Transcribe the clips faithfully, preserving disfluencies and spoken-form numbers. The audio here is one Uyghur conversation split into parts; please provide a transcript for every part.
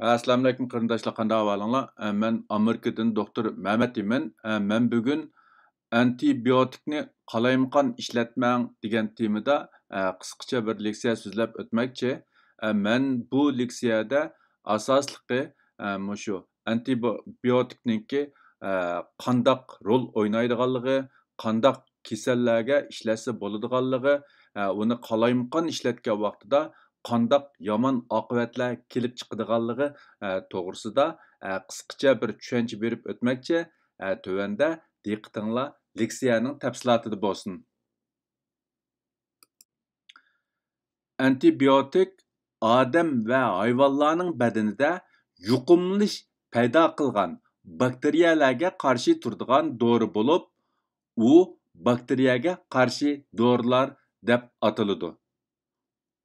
ئەسسالامۇئەلەيكۇم قېرىنداشلار، قانداق ئەھۋالىڭلار؟ ئە، مەن ئامېرىكىدىن دوختۇر مەمەت ئىمىن. ئە، مەن بۈگۈن ئانتىبىيوتىكنى قالايمىقان ئىشلەتمەڭ دېگەن تېمىدا، ئە، قىسقىچە بىر لېكسىيە سۆزلەپ ئۆتمەكچى. ئە، مەن بۇ لېكسىيەدە ئاساسلىقى، ئە، مۇشۇ ئانتىبىيوتىكنىڭكى، ئە، قانداق رول ئوينايدىغانلىقى، قانداق كېسەللەرگە ئىشلەتسە بولىدىغانلىقى، ئە، ئۇنى قالايمىقان ئىشلەتكەن ۋاقتىدا قانداق يامان ئاقىۋەتلەر كېلىپ چىقىدىغانلىقى، ئە، توغرىسىدا، ئە، قىسقىچە بىر چۈشەنچە بېرىپ ئۆتمەكچى. ئە، تۆۋەندە دىققىتىڭلار لېكسىيەنىڭ تەپسىلاتىدا بولسۇن. ئانتىبىيوتىك ئادەم ۋە ھايۋانلارنىڭ بەدىنىدە يۇقۇملىنىش پەيدا قىلغان باكتېرىيەلەرگە قارشى تۇرىدىغان دورا بولۇپ، ئۇ باكتېرىيەگە قارشى دورىلار دەپ ئاتىلىدۇ.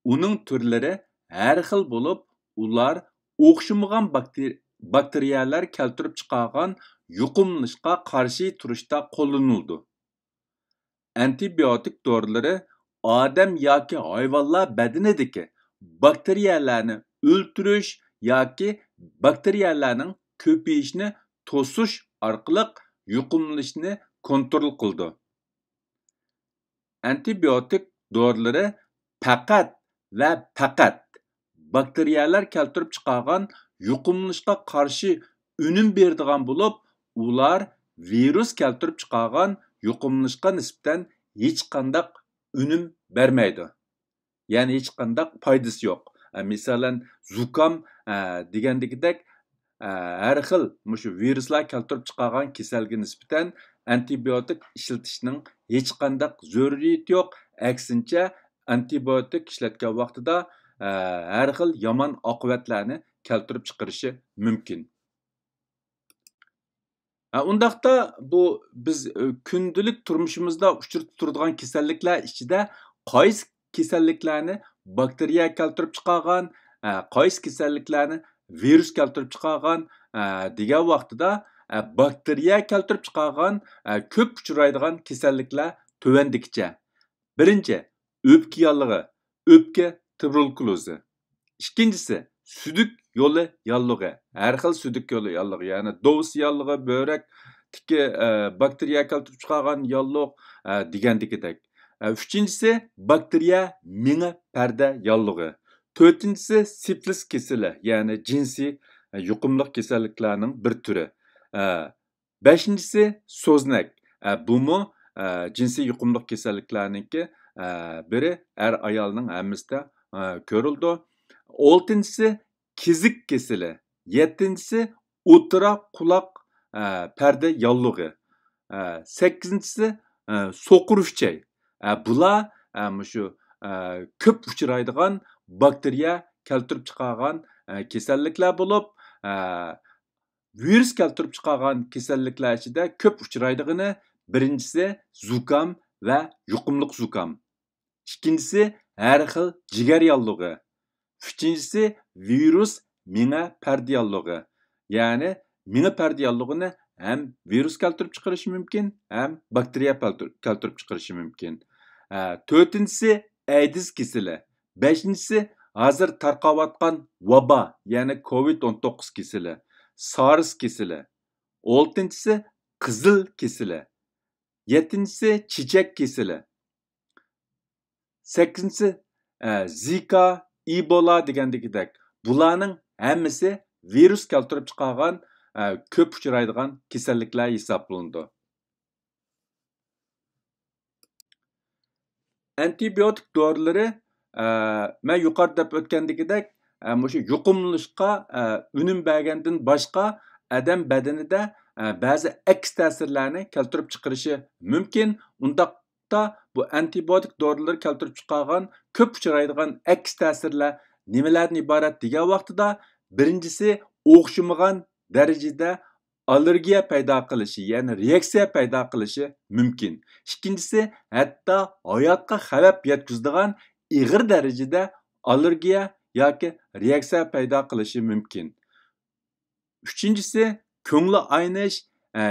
ئۇنىڭ تۈرلىرى ھەر خىل بولۇپ، ئۇلار ئوخشىمىغان باكتېر-، باكتېرىيەلەر كەلتۈرۈپ چىقارغان يۇقۇملىنىشقا قارشى تۇرۇشتا قوللىنىلىدۇ. ئانتىبىيوتىك دورىلىرى ئادەم ياكى ھايۋانلار بەدىنىدىكى باكتېرىيەلەرنى ئۆلتۈرۈش ياكى باكتېرىيەلەرنىڭ كۆپىيىشىنى توسۇش ئارقىلىق يۇقۇملىنىشنى كونترول قىلىدۇ. ئانتىبىيوتىك دورىلىرى پەقەت ۋە پەقەت باكتېرىيەلەر كەلتۈرۈپ چىقارغان يۇقۇملىنىشقا قارشى ئۈنۈم بېرىدىغان بولۇپ، ئۇلار ۋىرۇس كەلتۈرۈپ چىقارغان يۇقۇملىنىشقا نىسبەتەن ھېچقانداق ئۈنۈم بەرمەيدۇ. يەنى ھېچقانداق پايدىسى يوق. ئە، مىسالەن، زۇكام، ئە، دېگەندىكىدەك، ئە، ھەر خىل مۇشۇ ۋىرۇسلار كەلتۈرۈپ چىقارغان كېسەلگە نىسبەتەن ئانتىبىيوتىك ئىشلىتىشنىڭ ھېچقانداق زۆرۈرىيىتى يوق. ئەكسىنچە، ئانتىبىيوتىك ئىشلەتكەن ۋاقتىدا، ئە، ھەر خىل يامان ئاقىۋەتلەرنى كەلتۈرۈپ چىقىرىشى مۇمكىن. ھە، ئۇنداقتا بۇ بىز، ئە، كۈندىلىك تۇرمۇشىمىزدا ئۇچرىتىپ تۇرىدىغان كېسەللىكلەر ئىچىدە قايسى كېسەللىكلەرنى باكتېرىيە كەلتۈرۈپ چىقارغان، ئە، قايسى كېسەللىكلەرنى ۋىرۇس كەلتۈرۈپ چىقارغان، ئە، دېگەن ۋاقتىدا، ئە، باكتېرىيە كەلتۈرۈپ چىقارغان، ئە، كۆپ ئۇچرايدىغان كېسەللىكلەر تۆۋەندىكىچە. بىرىنچى، ئۆپكە ياللۇغى، ئۆپكە تۇبېركۇلوزى. ئىككىنچىسى، سۈدۈك يولى ياللۇغى. ھەر خىل سۈدۈك يولى ياللۇغى، يەنى دوۋسا ياللۇغى، بۆرەكتىكى، ئە، باكتېرىيە كەلتۈرۈپ چىقارغان ياللۇغ، ئە، دېگەندىكىدەك. ئە، ئۈچىنچىسى، باكتېرىيە مېڭە پەردە ياللۇغى. تۆتىنچىسى، سىفلىس كېسىلى، يەنى جىنسىي، ئە، يۇقۇملۇق كېسەللىكلەرنىڭ بىر تۈرى. ئە، بەشىنچىسى، سوزنەك. ئە، بۇمۇ، ئە، جىنسىي يۇقۇملۇق كېسەللىكلەرنىڭكى، ئە، بىرى، ئەر ئايالنىڭ ھەممىسىدە، ئە، كۆرۈلىدۇ. ئالتىنچىسى، كېزىك كېسىلى. يەتتىنچىسى، ئوتتۇرا قۇلاق، ئە، پەردە ياللۇغى. ئە، سەككىزىنچىسى، ئە، سوقۇر ئۈچەي. ئە، بۇلار، ئە، مۇشۇ، ئە، كۆپ ئۇچرايدىغان باكتېرىيە كەلتۈرۈپ چىقارغان، ئە، كېسەللىكلەر بولۇپ، ئە، ۋىرۇس كەلتۈرۈپ چىقارغان كېسەللىكلەر ئىچىدە كۆپ ئۇچرايدىغىنى، بىرىنچىسى، زۇكام ۋە يۇقۇملۇق زۇكام. ئىككىنچىسى، ھەر خىل جىگەر ياللۇغى. ئۈچىنچىسى، ۋىرۇس مېڭە پەردە ياللۇغى. يەنى مېڭە پەردە ياللۇغىنى ھەم ۋىرۇس كەلتۈرۈپ چىقىرىشى مۇمكىن، ھەم باكتېرىيە پەلتۈر-، كەلتۈرۈپ چىقىرىشى مۇمكىن. ئە، تۆتىنچىسى، ئەيدىز كېسىلى. بەشىنچىسى، ھازىر تارقاۋاتقان ۋابا، يەنى كوۋىد ئون توققۇز كېسىلى، سارس كېسىلى. ئالتىنچىسى، قىزىل كېسىلى. يەتتىنچىسى، چېچەك كېسىلى. سەككىزىنچىسى، ئە، زىكا، ئىبولا دېگەندىكىدەك. بۇلارنىڭ ھەممىسى ۋىرۇس كەلتۈرۈپ چىقارغان، ئە، كۆپ ئۇچرايدىغان كېسەللىكلەر ھېسابلىنىدۇ. ئانتىبىيوتىك دورىلىرى، ئە، مەن يۇقىرىدا دەپ ئۆتكەندىكىدەك، ئە، مۇشۇ يۇقۇملىنىشقا، ئە، ئۈنۈم بەرگەندىن باشقا ئادەم بەدىنىدە، ئە، بەزى ئەكس تەسىرلەرنى كەلتۈرۈپ چىقىرىشى مۇمكىن. ئۇنداقتا بۇ ئانتىبىيوتىك دورىلىرى كەلتۈرۈپ چىقارغان كۆپ ئۇچرايدىغان ئەكس تەسىرلەر نېمىلەردىن ئىبارەت دېگەن ۋاقتىدا، بىرىنچىسى، ئوخشىمىغان دەرىجىدە ئاللېرگىيە پەيدا قىلىشى، يەنى رېئاكسىيە پەيدا قىلىشى مۇمكىن. ئىككىنچىسى، ھەتتا ھاياتقا خەۋپ يەتكۈزىدىغان ئېغىر دەرىجىدە ئاللېرگىيە ياكى رېئاكسىيە پەيدا قىلىشى مۇمكىن. ئۈچىنچىسى، كۆڭلى ئاينىش، ئە،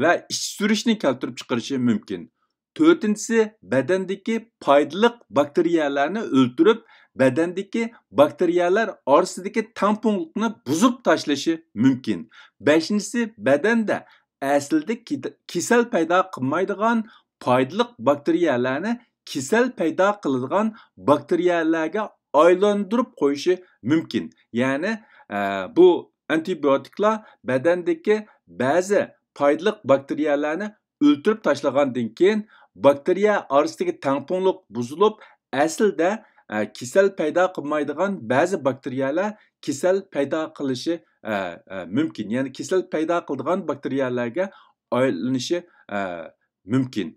ۋە ئىچ سۈرۈشنى كەلتۈرۈپ چىقىرىشى مۇمكىن. تۆتىنچىسى، بەدەندىكى پايدىلىق باكتېرىيەلەرنى ئۆلتۈرۈپ، بەدەندىكى باكتېرىيەلەر ئارىسىدىكى تەڭپۇڭلۇقنى بۇزۇپ تاشلىشى مۇمكىن. بەشىنچىسى، بەدەندە ئەسلىدە كېسەل پەيدا قىلمايدىغان پايدىلىق باكتېرىيەلەرنى كېسەل پەيدا قىلىدىغان باكتېرىيەلەرگە ئايلاندۇرۇپ قويۇشى مۇمكىن. يەنى، ئە، بۇ ئانتىبىيوتىكلار بەدەندىكى بەزى پايدىلىق باكتېرىيەلەرنى ئۆلتۈرۈپ تاشلىغاندىن كېيىن، باكتېرىيە ئارىسىدىكى تەڭپۇڭلۇق بۇزۇلۇپ، ئەسلىدە، ئە، كېسەل پەيدا قىلمايدىغان بەزى باكتېرىيەلەر كېسەل پەيدا قىلىشى، ئە، ئە، مۇمكىن. يەنى كېسەل پەيدا قىلىدىغان باكتېرىيەلەرگە ئايلىنىشى، ئە، مۇمكىن.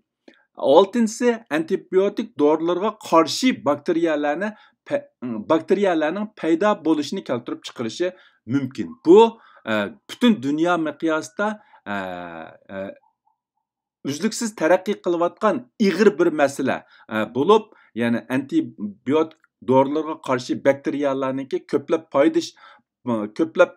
ئالتىنچىسى، ئانتىبىيوتىك دورىلىرىغا قارشى باكتېرىيەلەرنى پە-، باكتېرىيەلەرنىڭ پەيدا بولۇشىنى كەلتۈرۈپ چىقىرىشى مۇمكىن. بۇ، ئە، پۈتۈن دۇنيا مىقياسىدا، ئە، ئە، ئۈزلۈكسىز تەرەققىي قىلىۋاتقان ئېغىر بىر مەسىلە، ئە، بولۇپ، يەنى ئانتىبىيوتىك دورىلىرىغا قارشى باكتېرىيەلەرنىڭكى كۆپلەپ پايدىش-، كۆپلەپ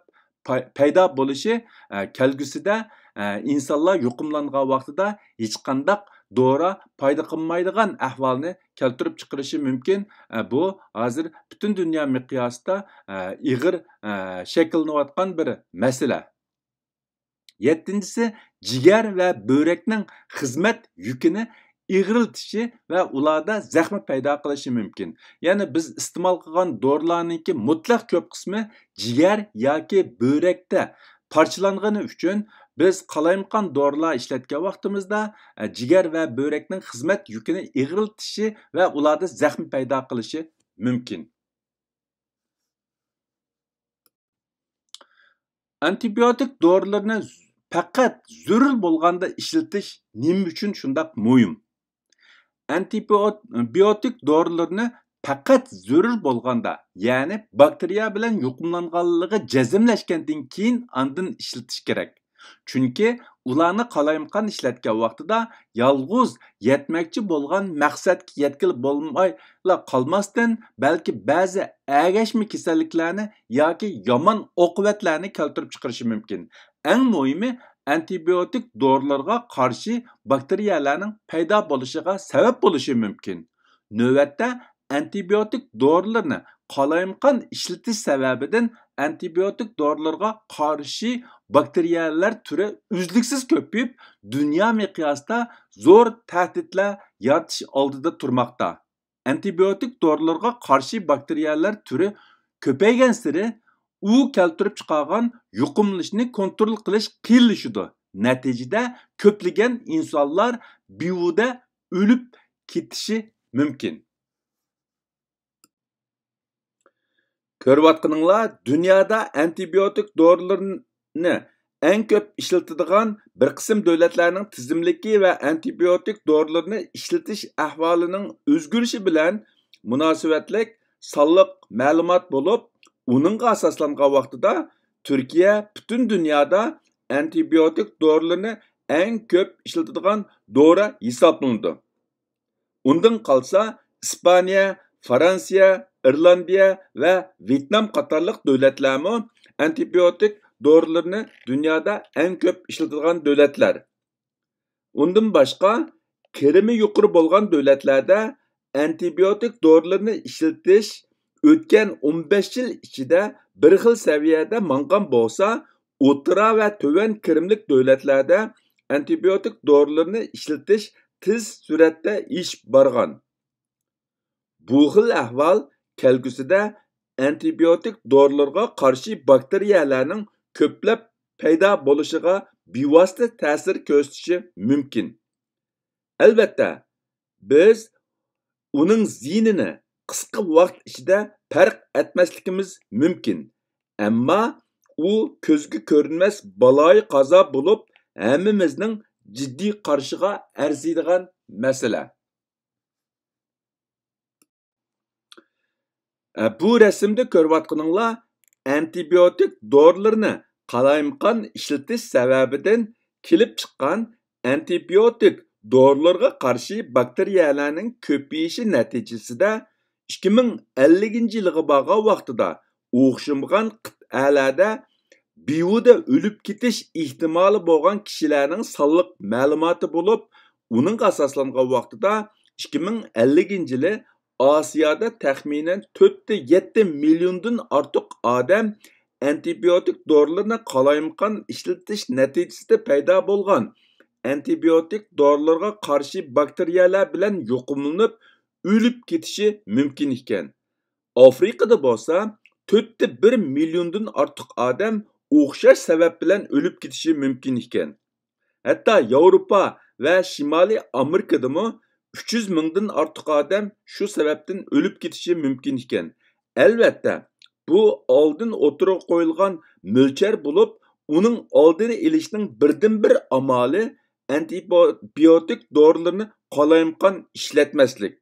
پاي-، پەيدا بولۇشى، ئە، كەلگۈسىدە، ئە، ئىنسانلار يۇقۇملانغان ۋاقتىدا ھېچقانداق دورا پايدا قىلمايدىغان ئەھۋالنى كەلتۈرۈپ چىقىرىشى مۇمكىن. ئە، بۇ ھازىر پۈتۈن دۇنيا مىقياسىدا، ئە، ئېغىر، ئە، شەكىللىنىۋاتقان بىر مەسىلە. يەتتىنچىسى، جىگەر ۋە بۆرەكنىڭ خىزمەت يۈكىنى ئېغىرلىتىشى ۋە ئۇلاردا زەخمە پەيدا قىلىشى مۇمكىن. يەنى بىز ئىستېمال قىلغان دورىلارنىڭكى مۇتلەق كۆپ قىسمى جىگەر ياكى بۆرەكتە پارچىلانغىنى ئۈچۈن، بىز قالايمىقان دورىلار ئىشلەتكەن ۋاقتىمىزدا، ئە، جىگەر ۋە بۆرەكنىڭ خىزمەت يۈكىنى ئېغىرلىتىشى ۋە ئۇلاردا زەخمە پەيدا قىلىشى مۇمكىن. ئانتىبىيوتىك دورىلىرىنى پەقەت زۆرۈر بولغاندا ئىشلىتىش نېمە ئۈچۈن شۇنداق مۇھىم؟ ئانتىبىيوتىك دورىلىرىنى پەقەت زۆرۈر بولغاندا، يەنى باكتېرىيە بىلەن يۇقۇملانغانلىقى جەزملەشكەندىن كېيىن ئاندىن ئىشلىتىش كېرەك. چۈنكى ئۇلارنى قالايمىقان ئىشلەتكەن ۋاقتىدا يالغۇز يەتمەكچى بولغان مەقسەتكە يەتكىلى بولمايلا قالماستىن، بەلكى بەزى ئەگەشمە كېسەللىكلەرنى ياكى يامان ئاقىۋەتلەرنى كەلتۈرۈپ چىقىرىشى مۇمكىن. ئەڭ مۇھىمى، ئانتىبىيوتىك دورىلىرىغا قارشى باكتېرىيەلەرنىڭ پەيدا بولۇشىغا سەۋەب بولۇشى مۇمكىن. نۆۋەتتە، ئانتىبىيوتىك دورىلىرىنى قالايمىقان ئىشلىتىش سەۋەبىدىن ئانتىبىيوتىك دورىلىرىغا قارشى باكتېرىيەلەر تۈرى ئۈزلۈكسىز كۆپىيىپ، دۇنيا مىقياسىدا زور تەھدىتلەر يارىتىش ئالدىدا تۇرماقتا. ئانتىبىيوتىك دورىلىرىغا قارشى باكتېرىيەلەر تۈرى كۆپەيگەنسېرى، ئۇ كەلتۈرۈپ چىقارغان يۇقۇملىنىشنى كونترول قىلىش قىيىنلىشىدۇ. نەتىجىدە، كۆپلىگەن ئىنسانلار بىۋۇدە ئۆلۈپ كېتىشى مۇمكىن. كۆرۈۋاتقىنىڭلار دۇنيادا ئانتىبىيوتىك دورىلىرىنى ئەڭ كۆپ ئىشلىتىدىغان بىر قىسىم دۆلەتلەرنىڭ تىزىملىكى ۋە ئانتىبىيوتىك دورىلىرىنى ئىشلىتىش ئەھۋالىنىڭ ئۆزگىرىشى بىلەن مۇناسىۋەتلىك سانلىق مەلۇمات بولۇپ، ئۇنىڭغا ئاساسلانغان ۋاقتىدا تۈركىيە پۈتۈن دۇنيادا ئانتىبىيوتىك دورىلىرىنى ئەڭ كۆپ ئىشلىتىدىغان دورا ھېسابلىنىدۇ. ئۇندىن قالسا، ئىسپانىيە، فرانسىيە، ئىرلاندىيە ۋە ۋيېتنام قاتارلىق دۆلەتلەرمۇ ئانتىبىيوتىك دورىلىرىنى دۇنيادا ئەڭ كۆپ ئىشلىتىدىغان دۆلەتلەر. ئۇندىن باشقا، كىرىمى يۇقىرى بولغان دۆلەتلەردە ئانتىبىيوتىك دورىلىرىنى ئىشلىتىش ئۆتكەن ئون بەش يىل ئىچىدە بىر خىل سەۋىيەدە ماڭغان بولسا، ئوتتۇرا ۋە تۆۋەن كىرىملىك دۆلەتلەردە ئانتىبىيوتىك دورىلىرىنى ئىشلىتىش تېز سۈرئەتتە ئېشىپ بارغان. بۇ خىل ئەھۋال كەلگۈسىدە ئانتىبىيوتىك دورىلىرىغا قارشى باكتېرىيەلەرنىڭ كۆپلەپ پەيدا بولۇشىغا بىۋاسىتە تەسىر كۆرسىتىشى مۇمكىن. ئەلۋەتتە، بىز ئۇنىڭ زىيىنىنى قىسقا ۋاقىت ئىچىدە پەرق ئەتمەسلىكىمىز مۇمكىن، ئەمما ئۇ كۆزگە كۆرۈنمەس بالايىقازا بولۇپ، ھەممىمىزنىڭ جىددىي قارىشىغا ئەرزىيدىغان مەسىلە. بۇ رەسىمدە كۆرۈۋاتقىنىڭلار ئانتىبىيوتىك دورىلىرىنى قالايمىقان ئىشلىتىش سەۋەبىدىن كېلىپ چىققان ئانتىبىيوتىك دورىلىرىغا قارشى باكتېرىيەلەرنىڭ كۆپىيىشى نەتىجىسىدە، ئىككى مىڭ ئەللىكىنچى يىلغا بارغان ۋاقتىدا ئوخشىمىغان قىتئەلەردە بىۋۇدە ئۆلۈپ كېتىش ئېھتىمالى بولغان كىشىلەرنىڭ سانلىق مەلۇماتى بولۇپ، ئۇنىڭغا ئاساسلانغان ۋاقتىدا ئىككى مىڭ ئەللىكىنچى يىلى ئاسىيادا تەخمىنەن تۆتتە يەتتە مىليوندىن ئارتۇق ئادەم ئانتىبىيوتىك دورىلىرىنى قالايمىقان ئىشلىتىش نەتىجىسىدە پەيدا بولغان ئانتىبىيوتىك دورىلىرىغا قارشى باكتېرىيەلەر بىلەن يۇقۇملىنىپ، ئۆلۈپ كېتىشى مۇمكىن ئىكەن. ئافرىقىدا بولسا تۆتتە بىر مىليوندىن ئارتۇق ئادەم ئوخشاش سەۋەب بىلەن ئۆلۈپ كېتىشى مۇمكىن ئىكەن. ھەتتا ياۋروپا ۋە شىمالىي ئامېرىكىدىمۇ ئۈچ يۈز مىڭدىن ئارتۇق ئادەم شۇ سەۋەبتىن ئۆلۈپ كېتىشى مۇمكىن ئىكەن. ئەلۋەتتە، بۇ ئالدىن ئوتتۇرىغا قويۇلغان مۆلچەر بولۇپ، ئۇنىڭ ئالدىنى ئېلىشنىڭ بىردىنبىر ئامالى ئانتىبىيوتىك دورىلىرىنى قالايمىقان ئىشلەتمەسلىك.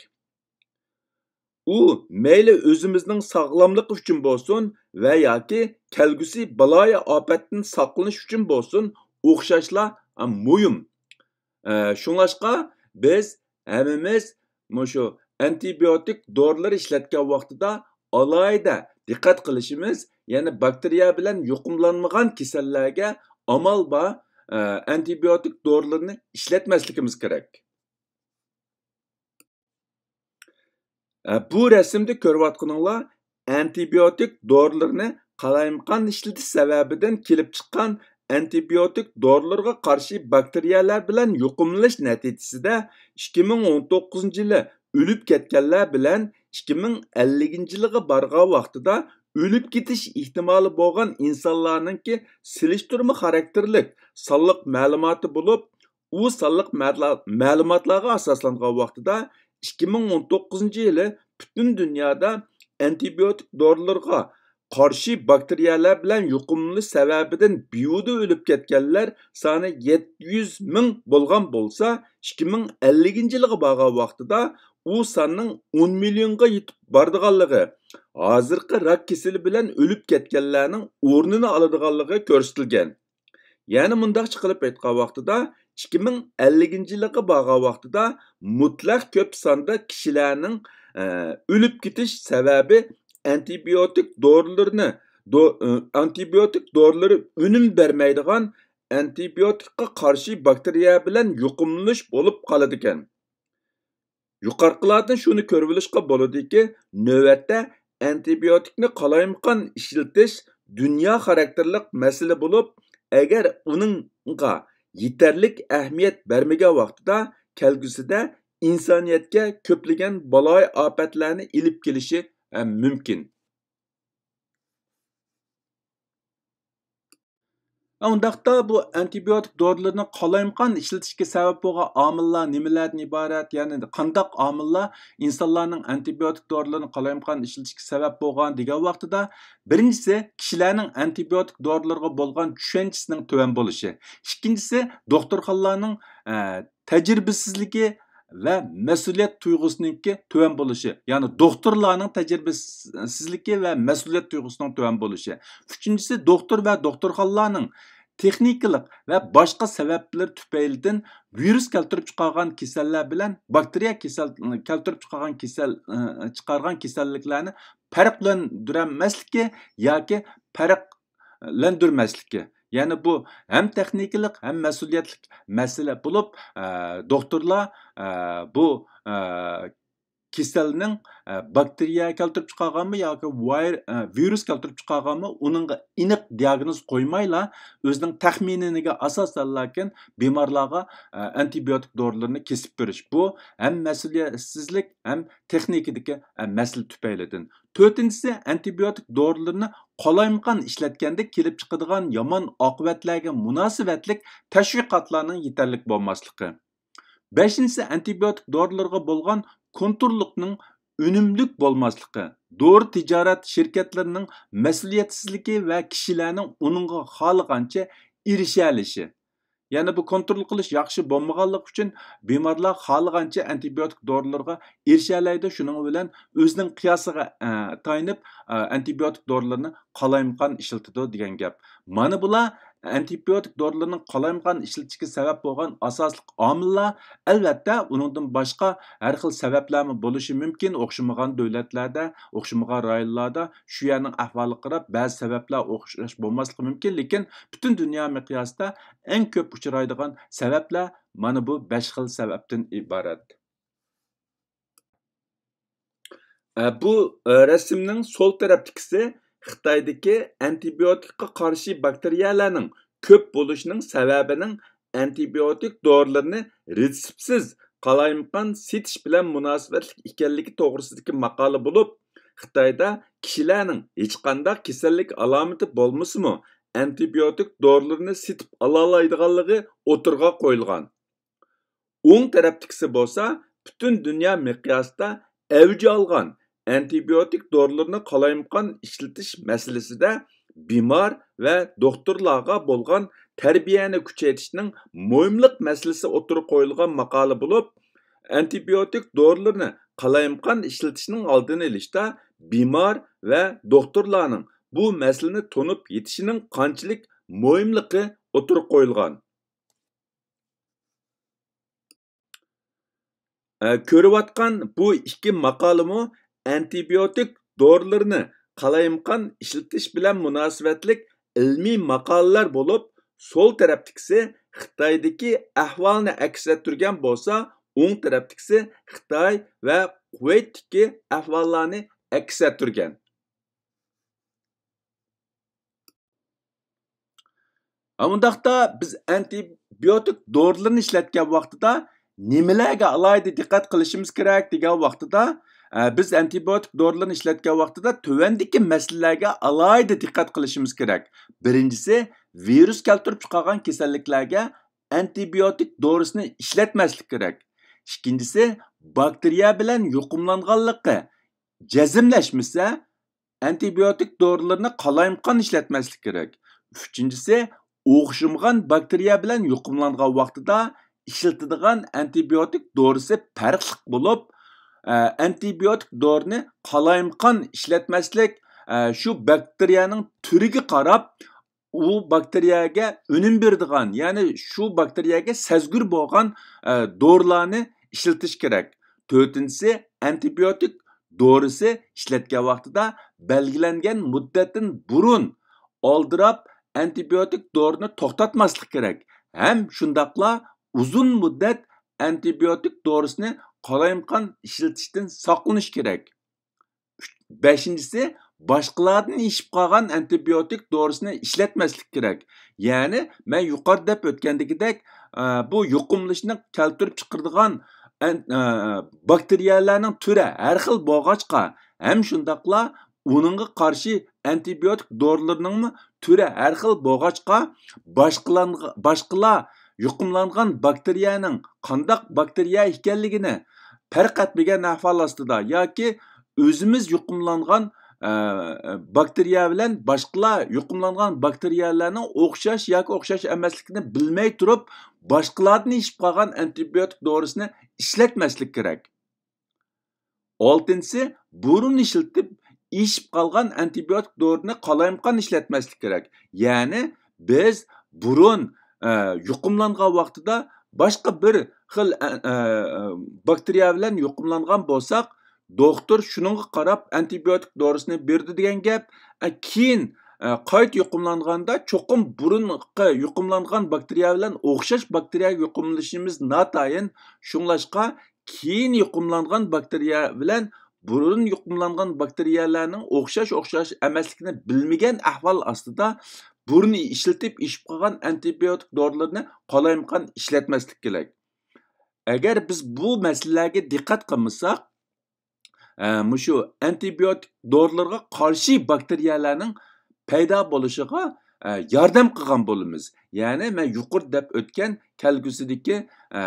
ئۇ مەيلى ئۆزىمىزنىڭ ساغلاملىقى ئۈچۈن بولسۇن ۋە ياكى كەلگۈسى بالايىئاپەتتىن ساقلىنىش ئۈچۈن بولسۇن، ئوخشاشلا، ئە، مۇھىم. ئە، شۇڭلاشقا بىز ھەممىمىز مۇشۇ ئانتىبىيوتىك دورىلىرى ئىشلەتكەن ۋاقتىدا ئالاھىدە دىققەت قىلىشىمىز، يەنى باكتېرىيە بىلەن يۇقۇملانمىغان كېسەللەرگە ئامال بار، ئە، ئانتىبىيوتىك دورىلىرىنى ئىشلەتمەسلىكىمىز كېرەك. ئە، بۇ رەسىمدە كۆرۈۋاتقىنىڭلار ئانتىبىيوتىك دورىلىرىنى قالايمىقان ئىشلىتىش سەۋەبىدىن كېلىپ چىققان ئانتىبىيوتىك دورىلىرىغا قارشى باكتېرىيەلەر بىلەن يۇقۇملىنىش نەتىجىسىدە ئىككى مىڭ ئون توققۇزىنچى يىلى ئۆلۈپ كەتكەنلەر بىلەن ئىككى مىڭ ئەللىكىنچى يىلىغا بارغان ۋاقتىدا ئۆلۈپ كېتىش ئېھتىمالى بولغان ئىنسانلارنىڭكى سېلىشتۇرما خاراكتېرلىك سانلىق مەلۇماتى بولۇپ، ئۇ سانلىق مەدلا-، مەلۇماتلارغا ئاساسلانغان ۋاقتىدا، ئىككى مىڭ ئون توققۇزىنچى يىلى پۈتۈن دۇنيادا ئانتىبىيوتىك دورىلىرىغا قارشى باكتېرىيەلەر بىلەن يۇقۇملىنىش سەۋەبىدىن بىھۇدە ئۆلۈپ كەتكەنلەر سانى يەتتە يۈز مىڭ بولغان بولسا، ئىككى مىڭ ئەللىكىنچى يىلغا بارغان ۋاقتىدا ئۇ ساننىڭ ئون مىليونغا يېتىپ بارىدىغانلىقى، ھازىرقى راك كېسىلى بىلەن ئۆلۈپ كەتكەنلەرنىڭ ئورنىنى ئالىدىغانلىقى كۆرسىتىلگەن. يەنە مۇنداقچە قىلىپ ئېيتقان ۋاقتىدا، ئىككى مىڭ ئەللىكىنچى يىلغا بارغان ۋاقتىدا مۇتلەق كۆپ ساندا كىشىلەرنىڭ، ئە، ئۆلۈپ كېتىش سەۋەبى ئانتىبىيوتىك دورىلىرىنى، دو-، ئە، ئانتىبىيوتىك دورىلىرى ئۈنۈم بەرمەيدىغان ئانتىبىيوتىكقا قارشى باكتېرىيە بىلەن يۇقۇملىنىش بولۇپ قالىدىكەن. يۇقىرىقىلاردىن شۇنى كۆرۈۋېلىشقا بولىدۇكى، نۆۋەتتە ئانتىبىيوتىكنى قالايمىقان ئىشلىتىش دۇنيا خاراكتېرلىق مەسىلە بولۇپ، ئەگەر ئۇنىڭغا يېتەرلىك ئەھمىيەت بەرمىگەن ۋاقتىدا، كەلگۈسىدە ئىنسانىيەتكە كۆپلىگەن بالايىئاپەتلەرنى ئېلىپ كېلىشى ھەم مۇمكىن. ئۇنداقتا بۇ ئانتىبىيوتىك دورىلىرىنى قالايمىقان ئىشلىتىشكە سەۋەب بولغان ئامىللار نېمىلەردىن ئىبارەت؟ يەنى قانداق ئامىللار ئىنسانلارنىڭ ئانتىبىيوتىك دورىلىرىنى قالايمىقان ئىشلىتىشكە سەۋەب بولغان دېگەن ۋاقتىدا، بىرىنچىسى، كىشىلەرنىڭ ئانتىبىيوتىك دورىلىرىغا بولغان چۈشەنچىسىنىڭ تۆۋەن بولۇشى. ئىككىنچىسى، دوختۇرخانىلارنىڭ، ئە، تەجرىبىسىزلىكى ۋە مەسئۇلىيەت تۇيغۇسىنىڭكى تۆۋەن بولۇشى، يەنى دوختۇرلارنىڭ تەجرىبىسىزلىكى ۋە مەسئۇلىيەت تۇيغۇسىنىڭ تۆۋەن بولۇشى. ئۈچىنچىسى، دوختۇر ۋە دوختۇرخانىلارنىڭ تېخنىكىلىق ۋە باشقا سەۋەبلەر تۈپەيلىدىن ۋىرۇس كەلتۈرۈپ چىقارغان كېسەللەر بىلەن باكتېرىيە كېسەل، كەلتۈرۈپ چىقارغان كېسەل، چىقارغان كېسەللىكلەرنى پەرقلەندۈرەلمەسلىكى ياكى پەرق لەندۈرمەسلىكى. يەنى بۇ ھەم تېخنىكىلىق، ھەم مەسئۇلىيەتلىك مەسىلە بولۇپ، ئە، دوختۇرلار، ئە، بۇ، ئە، كېسەلنىڭ، ئە، باكتېرىيە كەلتۈرۈپ چىقارغانمۇ ياكى ۋاير-، ئە، ۋىرۇس كەلتۈرۈپ چىقارغانمۇ، ئۇنىڭغا ئېنىق دىئاگنوز قويمايلا، ئۆزىنىڭ تەخمىنىگە ئاساسەنلەكىن بىمارلارغا، ئە، ئانتىبىيوتىك دورىلىرىنى كېسىپ بېرىش. بۇ ھەم مەسئۇلىيەتسىزلىك، ھەم تېخنىكىدىكى، ئە، مەسىلە تۈپەيلىدىن. تۆتىنچىسى، ئانتىبىيوتىك دورىلىرىنى قالايمىقان ئىشلەتكەندە كېلىپ چىقىدىغان يامان ئاقىۋەتلەرگە مۇناسىۋەتلىك تەشۋىقاتلارنىڭ يېتەرلىك بولماسلىقى. بەشىنچىسى، ئانتىبىيوتىك دورىلىرىغا بولغان كونتروللۇقنىڭ ئۈنۈملۈك بولماسلىقى، دورا تىجارەت شىركەتلىرىنىڭ مەسئۇلىيەتسىزلىكى ۋە كىشىلەرنىڭ ئۇنىڭغا خالىغانچە ئېرىشەلىشى. يەنى بۇ كونترول قىلىش ياخشى بولمىغانلىقى ئۈچۈن بىمارلار خالىغانچە ئانتىبىيوتىك دورىلىرىغا ئېرىشەلەيدۇ. شۇنىڭ بىلەن ئۆزىنىڭ قىياسىغا، ئە، تايىنىپ، ئە، ئانتىبىيوتىك دورىلىرىنى قالايمىقان ئىشلىتىدۇ دېگەن گەپ. مانا بۇلار ئانتىبىيوتىك دورىلىرىنىڭ قالايمىقان ئىشلىتىشكە سەۋەب بولغان ئاساسلىق ئامىللار. ئەلۋەتتە، ئۇنىڭدىن باشقا ھەر خىل سەۋەبلەرمۇ بولۇشى مۇمكىن. ئوخشىمىغان دۆلەتلەردە، ئوخشىمىغان رايونلاردا شۇ يەرنىڭ ئەھۋالىغا قاراپ بەزى سەۋەبلەر ئوخشاش بولماسلىقى مۇمكىن، لېكىن پۈتۈن دۇنيا مىقياسىدا ئەڭ كۆپ ئۇچرايدىغان سەۋەبلەر مانا بۇ بەش خىل سەۋەبتىن ئىبارەت. ئە، بۇ، ئە، رەسىمنىڭ سول تەرەپتىكىسى خىتايدىكى ئانتىبىيوتىكقا قارشى باكتېرىيەلەرنىڭ كۆپ بولۇشىنىڭ سەۋەبىنىڭ ئانتىبىيوتىك دورىلىرىنى رېتسېپسىز قالايمىقان سېتىش بىلەن مۇناسىۋەتلىك ئىكەنلىكى توغرىسىدىكى ماقالە بولۇپ، خىتايدا كىشىلەرنىڭ ھېچقانداق كېسەللىك ئالامىتى بولمىسىمۇ، ئانتىبىيوتىك دورىلىرىنى سېتىپ ئالالايدىغانلىقى ئوتتۇرىغا قويۇلغان. ئوڭ تەرەپتىكىسى بولسا پۈتۈن دۇنيا مىقياسىدا ئەۋج ئالغان ئانتىبىيوتىك دورىلىرىنى قالايمىقان ئىشلىتىش مەسىلىسىدە بىمار ۋە دوختۇرلارغا بولغان تەربىيەنى كۈچەيتىشنىڭ مۇھىملىق مەسىلىسى ئوتتۇرىغا قويۇلغان ماقالە بولۇپ، ئانتىبىيوتىك دورىلىرىنى قالايمىقان ئىشلىتىشنىڭ ئالدىنى ئېلىشتا بىمار ۋە دوختۇرلارنىڭ بۇ مەسىلىنى تونۇپ يېتىشىنىڭ قانچىلىك مۇھىملىقى ئوتتۇرىغا قويۇلغان. ئە، كۆرۈۋاتقان بۇ ئىككى ماقالىمۇ ئانتىبىيوتىك دورىلىرىنى قالايمىقان ئىشلىتىش بىلەن مۇناسىۋەتلىك ئىلمىي ماقالىلەر بولۇپ، سول تەرەپتىكىسى خىتايدىكى ئەھۋالنى ئەكس ئەتتۈرگەن بولسا، ئوڭ تەرەپتىكىسى خىتاي ۋە كۇۋەيتتىكى ئەھۋاللارنى ئەكس ئەتتۈرگەن. ئۇنداقتا بىز ئانتىبىيوتىك دورىلىرىنى ئىشلەتكەن ۋاقتىدا نېمىلەرگە ئالاھىدە دىققەت قىلىشىمىز كېرەك دېگەن ۋاقتىدا، ئە، بىز ئانتىبىيوتىك دورىلىرىنى ئىشلەتكەن ۋاقتىدا تۆۋەندىكى مەسىلىلەرگە ئالاھىدە دىققەت قىلىشىمىز كېرەك. بىرىنچىسى، ۋىرۇس كەلتۈرۈپ چىقارغان كېسەللىكلەرگە ئانتىبىيوتىك دورىسىنى ئىشلەتمەسلىك كېرەك. ئىككىنچىسى، باكتېرىيە بىلەن يۇقۇملانغانلىقى جەزملەشمىسە، ئانتىبىيوتىك دورىلىرىنى قالايمىقان ئىشلەتمەسلىك كېرەك. ئۈچىنچىسى، ئوخشىمىغان باكتېرىيە بىلەن يۇقۇملانغان ۋاقتىدا ئىشلىتىدىغان ئانتىبىيوتىك دورىسى پەرقلىق بولۇپ، ئە، ئانتىبىيوتىك دورىنى قالايمىقان ئىشلەتمەسلىك، ئە، شۇ باكتېرىيەنىڭ تۈرىگە قاراپ، ئۇ باكتېرىيەگە ئۈنۈم بېرىدىغان، يەنى شۇ باكتېرىيەگە سەزگۈر بولغان، ئە، دورىلارنى ئىشلىتىش كېرەك. تۆتىنچىسى، ئانتىبىيوتىك دورىسى ئىشلەتكەن ۋاقتىدا بەلگىلەنگەن مۇددەتتىن بۇرۇن ئالدىراپ ئانتىبىيوتىك دورىنى توختاتماسلىق كېرەك ھەم شۇنداقلا ئۇزۇن مۇددەت ئانتىبىيوتىك دورىسىنى قالايمىقان ئىشلىتىشتىن ساقلىنىش كېرەك. بەشىنچىسى، باشقىلاردىن ئېشىپ قالغان ئانتىبىيوتىك دورىسىنى ئىشلەتمەسلىك كېرەك. يەنى، مەن يۇقىرىدا دەپ ئۆتكەندىكىدەك، ئە، بۇ يۇقۇملىنىشنى كەلتۈرۈپ چىقىرىدىغان ئەن-، ئە، باكتېرىيەلەرنىڭ تۈرى ھەر خىل بولغاچقا، ھەم شۇنداقلا ئۇنىڭغا قارشى ئانتىبىيوتىك دورىلىرىنىڭمۇ تۈرى ھەر خىل بولغاچقا، باشقىلانغا-، باشقىلار يۇقۇملانغان باكتېرىيەنىڭ قانداق باكتېرىيە ئىكەنلىكىنى پەرق ئەتمىگەن ئەھۋال ئاستىدا ياكى ئۆزىمىز يۇقۇملانغان، ئە، باكتېرىيە بىلەن باشقىلار يۇقۇملانغان باكتېرىيەلەرنىڭ ئوخشاش ياكى ئوخشاش ئەمەسلىكىنى بىلمەي تۇرۇپ، باشقىلاردىن ئېشىپ قالغان ئانتىبىيوتىك دورىسىنى ئىشلەتمەسلىك كېرەك. ئالتىنچىسى، بۇرۇن ئىشلىتىپ ئېشىپ قالغان ئانتىبىيوتىك دورىنى قالايمىقان ئىشلەتمەسلىك كېرەك. يەنى بىز بۇرۇن، ئە، يۇقۇملانغان ۋاقتىدا باشقا بىر خىل، ئە، ئە، باكتېرىيە بىلەن يۇقۇملانغان بولساق، دوختۇر شۇنىڭغا قاراپ ئانتىبىيوتىك دورىسىنى بېرىدۇ دېگەن گەپ. ئە، كېيىن، ئە، قايتا يۇقۇملانغاندا چوقۇم بۇرۇنقى يۇقۇملانغان باكتېرىيە بىلەن ئوخشاش باكتېرىيەگە يۇقۇملىشىمىز ناتايىن. شۇڭلاشقا كېيىن يۇقۇملانغان باكتېرىيە بىلەن بۇرۇن يۇقۇملانغان باكتېرىيەلەرنىڭ ئوخشاش-ئوخشاش ئەمەسلىكىنى بىلمىگەن ئەھۋال ئاستىدا، بۇرۇن ئىشلىتىپ ئېشىپ قالغان ئانتىبىيوتىك دورىلىرىنى قالايمىقان ئىشلەتمەسلىك كېرەك. ئەگەر بىز بۇ مەسىلىلەرگە دىققەت قىلمىساق، ئە، مۇشۇ ئانتىبىيوتىك دورىلىرىغا قارشى باكتېرىيەلەرنىڭ پەيدا بولۇشىغا، ئە، ياردەم قىلغان بولىمىز. يەنى مەن يۇقىرىدا دەپ ئۆتكەن كەلگۈسىدىكى، ئە،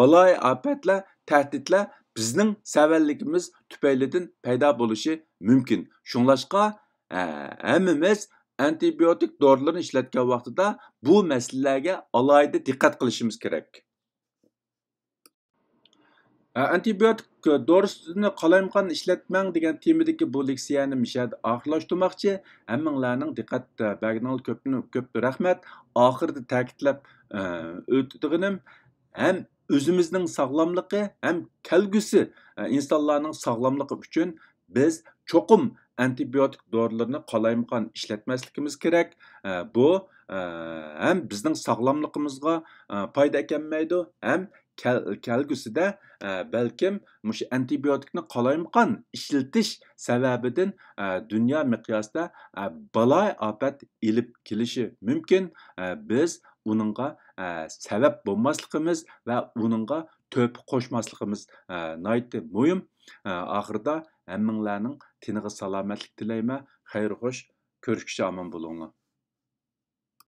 بالايىئاپەتلەر، تەھدىتلەر بىزنىڭ سەۋەنلىكىمىز تۈپەيلىدىن پەيدا بولۇشى مۇمكىن. شۇڭلاشقا، ئە، ھەممىمىز ئانتىبىيوتىك دورىلىرىنى ئىشلەتكەن ۋاقتىدا بۇ مەسىلىلەرگە ئالاھىدە دىققەت قىلىشىمىز كېرەك. ئانتىبىيوتىك دورىسىنى قالايمىقان ئىشلەتمەڭ دېگەن تېمىدىكى بۇ لېكسىيەنى مۇشۇ يەردە ئاخىرلاشتۇرماقچى. ھەممىڭلارنىڭ دىققەت بەرگىنىڭلارغا كۆپتىن كۆپ رەھمەت. ئاخىرىدا تەكىتلەپ، ئە، ئۆتىدىغىنىم، ھەم ئۆزىمىزنىڭ ساغلاملىقى، ھەم كەلگۈسى، ئە، ئىنسانلارنىڭ ساغلاملىقى ئۈچۈن بىز چوقۇم ئانتىبىيوتىك دورىلىرىنى قالايمىقان ئىشلەتمەسلىكىمىز كېرەك. ئە، بۇ، ئە، ھەم بىزنىڭ ساغلاملىقىمىزغا، ئە، پايدا ئەكەلمەيدۇ، ھەم كەل-، كەلگۈسىدە، ئە، بەلكىم مۇشۇ ئانتىبىيوتىكنى قالايمىقان ئىشلىتىش سەۋەبىدىن، ئە، دۇنيا مىقياسىدا، ئە، بالايىئاپەت ئېلىپ كېلىشى مۇمكىن. ئە، بىز ئۇنىڭغا، ئە، سەۋەب بولماسلىقىمىز ۋە ئۇنىڭغا تۆھپە قوشماسلىقىمىز، ئە، ناھايىتى مۇھىم. ئە، ئاخىرىدا ھەممىڭلارنىڭ تېنىغا سالامەتلىك تىلەيمەن. خەير خوش، كۆرۈشكىچە ئامان بولۇڭلار.